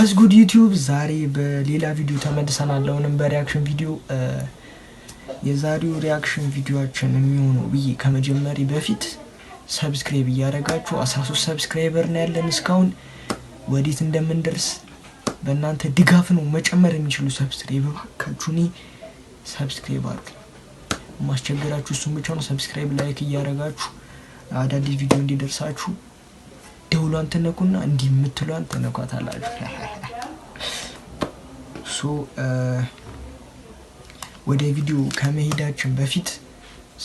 What's good YouTube፣ ዛሬ በሌላ ቪዲዮ ተመልሰናል። አሁንም በ reaction ቪዲዮ። የዛሬው reaction ቪዲዮአችን የሚሆነው ብዬ ከመጀመሬ በፊት subscribe እያደረጋችሁ፣ 13 subscriber ነው ያለን እስካሁን። ወዴት እንደምንደርስ በእናንተ ድጋፍ ነው መጨመር የሚችሉ። Subscribe እባካችሁ፣ እኔ subscribe አድርጉ። የማስቸገራችሁ እሱን ብቻ ነው። Subscribe፣ like እያደረጋችሁ አዳዲስ ቪዲዮ እንዲደርሳችሁ ደውሏን ትነኩና እንዲህ የምትሏን ትነኳታላችሁ። So ወደ ቪዲዮ ከመሄዳችን በፊት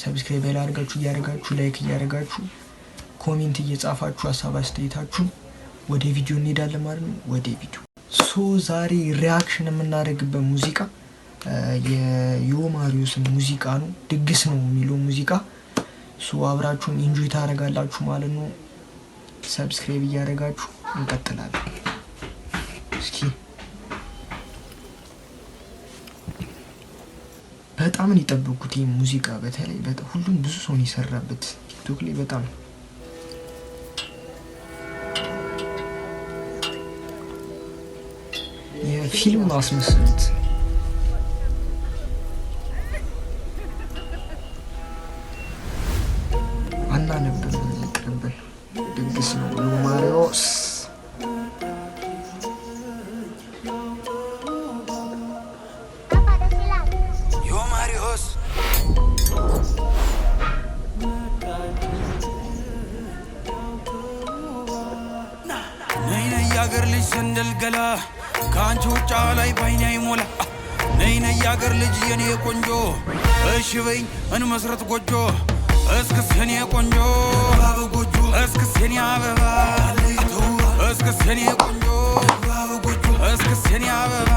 subscribe ያላደርጋችሁ እያደረጋችሁ፣ like እያደረጋችሁ፣ comment እየጻፋችሁ ሀሳብ አስተያየታችሁን፣ ወደ ቪዲዮ እንሄዳለን ማለት ነው። ወደ ቪዲዮ። So ዛሬ reaction የምናደርግበት ሙዚቃ የዮማሪዮስን ሙዚቃ ነው። ድግስ ነው የሚለው ሙዚቃ። So አብራችሁን enjoy ታደርጋላችሁ ማለት ነው። Subscribe እያደረጋችሁ እንቀጥላለን። እስኪ በጣም ነው የጠበቅኩት ይህ ሙዚቃ። በተለይ ሁሉም ብዙ ሰው ነው የሰራበት ቲክቶክ ላይ። በጣም የፊልም አስመስሉት። አናነብም፣ ይቅርብን። ድግስ ነው ዮማሪዮስ። ዮማሪዮስ። ነይ ነይ ያገር ልጅ ሰንደል ገላ፣ ከአንቺ ውጫ ላይ ባይኔ አይሞላ። ነይ ነይ ያገር ልጅ የኔ ቆንጆ፣ እሺ በይኝ እንመስረት ጎጆ። እስክስ የኔ ቆንጆ፣ እስክስ የኔ አበባ፣ እስክስ የኔ ቆንጆ፣ እስክስ የኔ አበባ።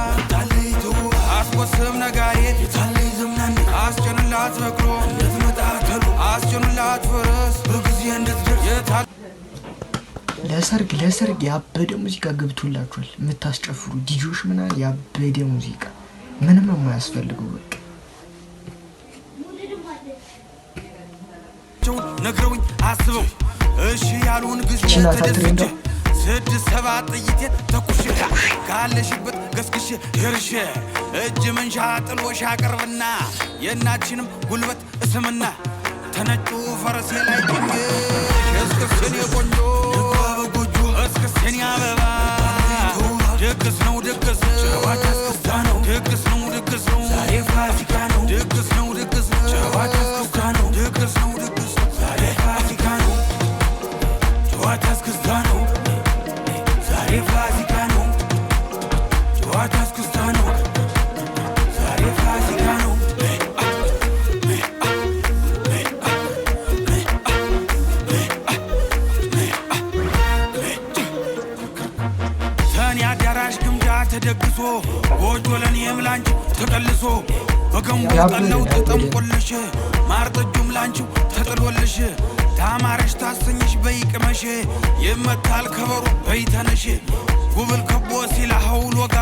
አስቆስም ነጋሪት፣ አስጭኑላት በቅሎ፣ አስጭኑላት ፈረስ የታ ለሰርግ ያበደ ሙዚቃ ገብቶላችኋል። የምታስጨፍሩ ዲጆች ምናምን ያበደ ሙዚቃ ምንም የማያስፈልገው በቃ። ነግረውኝ አስበው እሺ ያሉን ጊዜ ይቺ ናት ተደስቼ trend ዷ። ስድስት ሰባት ጥይቴን ተኩሼ ካለሽበት ገስግሼ ደርሼ እጅ መንሻ ጥሎሽ አቅርብና የእናትሽንም ጉልበት እስምና ተነጩ ፈረሴ ላይ ጭኜሽ። እስክስ የኔ ቆንጆ፣ እስክስ የኔ አበባ። ድግስ ነው ድግስ ነው፣ ድግስ ነው ድግስ ነው፣ ዛሬ ፋሲካ ነው። ድግስ ነው ድግስ ነው፣ ድግስ ነው ድግስ ነው፣ ዛሬ ፋሲካ ነው። ጨዋታ እስክስታ ነው፣ ዛሬ ፋሲካ ነው። ጨዋታ እስክስታ ነው፣ ዛሬ ፋሲካ ነው። ሰኔ አዳራሽ ግምጃ ተደግሶ፣ ጎጆ ለእኔም ላንቺ ተቀልሶ፣ በገንቦ ጠላው ተጠምቆልሽ፣ ማር ጠጁም ላንቺው ተጥሎልሽ፣ ታማረሽ ታሰኝሽ በይቅመሽ፣ ይመታል ከበሮ በይተነሽ፣ ጉብል ከቦ ሲል ሐውል ወጋ፣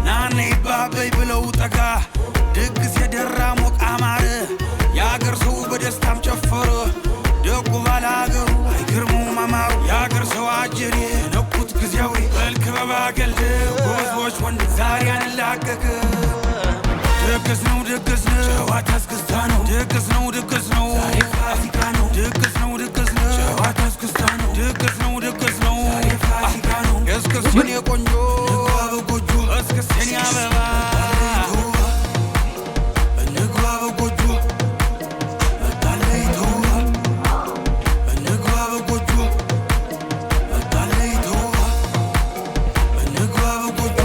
ናነ ይባበይ ብለው ጠጋ። ድግስ የደራ ሞቅ አማረ፣ የአገር ሰው በደስታም ጨፈረ። ደጉ ባለ አገሩ አይገርመውም አማሩ፣ የአገር ሰው አጀሬ ነኩት ጊዜያዊ በልክ በባገልድ ጎበዞች ወንድ ዛሬ አንላቀቅ። ድግስ ነው ድግስ ነው፣ ጨዋታ እስክስታ ነው። ድግስ ነው ድግስ ነው፣ ዛሬ ፋሲካ ነው። ድግስ ነው ድግስ ነው፣ ጨዋታ እስክስታ ነው። ድግስ ነው ድግስ ነው፣ ዛሬ ፋሲካ ነው። እስክስ የኔ ቆንጆ፣ በጎጆ፣ እስክስ የኔ አበባ። እንግባ በጎጆ፣ መጣለይ ተውባ። እንግባ በጎጆ፣ መጣለይ ተውባ። እንግባ በጎጆ፣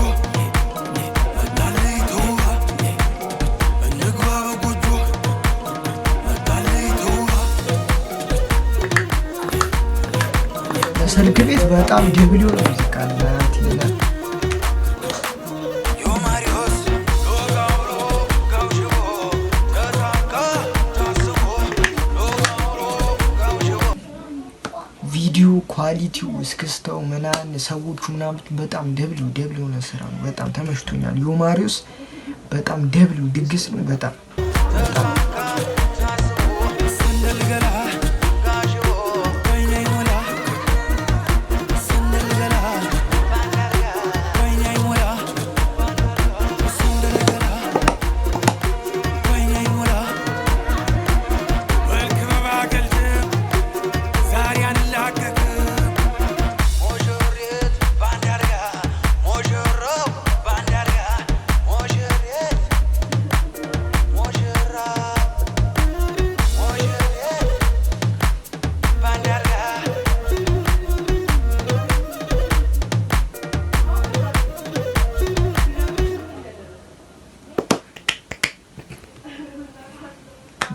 መጣለይ ተውባ። እንግባ በጎጆ፣ መጣለይ ተውባ። ለሰርግ ቤት በጣም double የሆነ ሙዚቃ ናት ይላል። ዮማሪዮስ ሎጋውሎ ጋውሽቦ ተሳካ ታስቦ ሎጋውሎ ጋውሽቦ። ቪዲዮ quality ው፣ እስክስታው ምናምን፣ ሰዎቹ ምናምን በጣም W W የሆነ ስራ ነው። በጣም ተመችቶኛል። ዮማሪዮስ በጣም W ድግስ ነው። በጣም በጣም። ሰንደል ገላ ወይኔ ሞላ፣ ሰንደል ገላ ወይኔ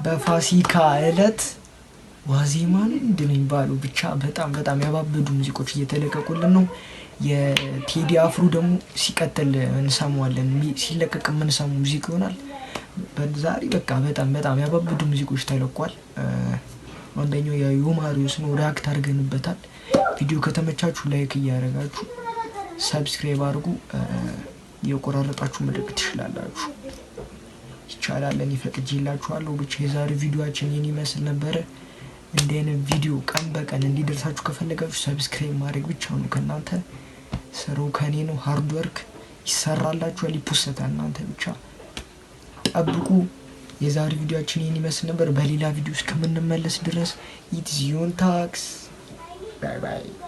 በፋሲካ እለት ዋዜማ ነው ምንድን ነው የሚባለው? ብቻ በጣም በጣም ያባበዱ ሙዚቆች እየተለቀቁልን ነው። የቴዲ አፍሮ ደግሞ ሲቀጥል እንሰማዋለን። ሲለቀቅ የምንሰማው ሙዚቃ ይሆናል። ዛሬ በቃ በጣም በጣም ያባበዱ ሙዚቆች ተለቋል። አንደኛው የዮማሪዮስ ነው፣ react አድርገንበታል። ቪዲዮ ከተመቻችሁ like እያደረጋችሁ subscribe አድርጉ። የቆራረጣችሁ መልእክት ትችላላችሁ። ይቻላል፣ እኔ ፈቅጄላችኋለሁ። ብቻ የዛሬው ቪዲዮአችን ይህን ይመስል ነበረ። እንዲህ አይነት ቪዲዮ ቀን በቀን እንዲደርሳችሁ ከፈለጋችሁ subscribe ማድረግ ብቻ ነው ከእናንተ። ስራው ከኔ ነው። Hard work ይሰራላችኋል፣ ይፖሰታል። እናንተ ብቻ ጠብቁ። የዛሬ ቪዲዮአችን ይህን ይመስል ነበር። በሌላ ቪዲዮ እስከምንመለስ ድረስ it's ዮን ታክስ። Bye bye።